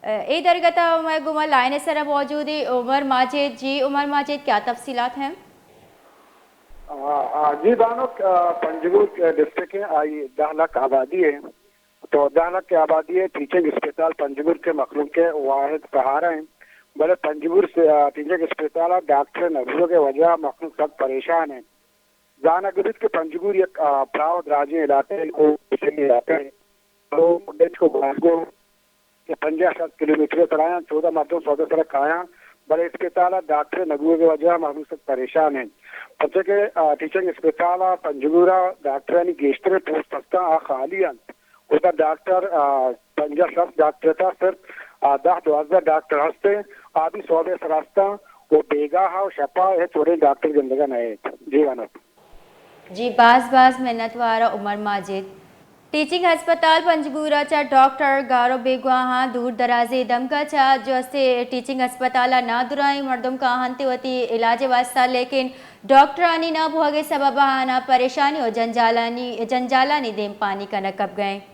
اے درگت ءَ مئے گوما لائن ءِ سرا موجود ایں عمر ماجد۔ جی عمر ماجد، کیا تفصیلات ہیں؟ آ، آ، جی بانک، آ، پنجگور ڈسٹرکٹ ہے، آئی دہ لکھ آبادی ہے۔ تو دہ لکھ آبادی ہے، ٹیچنگ اسپتال پنجگور کے مخلوق کے واحد سہارا ہیں۔ بلے پنجگور سے، آ، ٹیچنگ اسپتال ءَ ڈاکٹر نہ بوگ ءِ وجہ مخلوق سک پریشان ہیں۔ زانگ بیت کہ پنجگور یک، آ، پراہ ءُ دراجیں علاقہ ہے، او علاقہ ہے۔ تو ڈچ کو گوازگو کہ پنجاہ شست کلومیٹر ءِ سرا آیاں، چودہ مردم سودا سرا کایاں، بلے اسپتال ءَ ڈاکٹر نہ بوگ ءِ وجہ ءَ مخلوق سک پریشان انت۔ پرچہ کہ، آ، ٹیچنگ اسپتال ءَ پنجگور ءَ ڈاکٹرانی گیشتریں پوسٹ ہستاں، آ خالی انت۔ اودا ڈاکٹر، آ، پنجاہ شست ڈاکٹر تھا، صرف، آ، دہ دوازدہ ڈاکٹر ہستے، آ بھی سودا سرا ہستاں، و بیگاہ و شپا اے چوڑیں ڈاکٹر گندگا نہ ایت۔ جی بانک۔ جی، باز باز منت وار عمر ماجد۔ ٹیچنگ ہسپتال پنجگور ءَ چہ ڈاکٹر گار ءُ بیگواہاں دور درازیں دمگ ءَ چہ جو استے ٹیچنگ ہسپتال ءَ نادراہیں مردم کاہنت وتی علاج ءِ واستہ، لیکن ڈاکٹرانی نہ بوہگ ءِ سبب ءَ آناں پریشانی ءُ جنجالانی، جنجالانی دیم پانی کنگ کپگ ءَ انت۔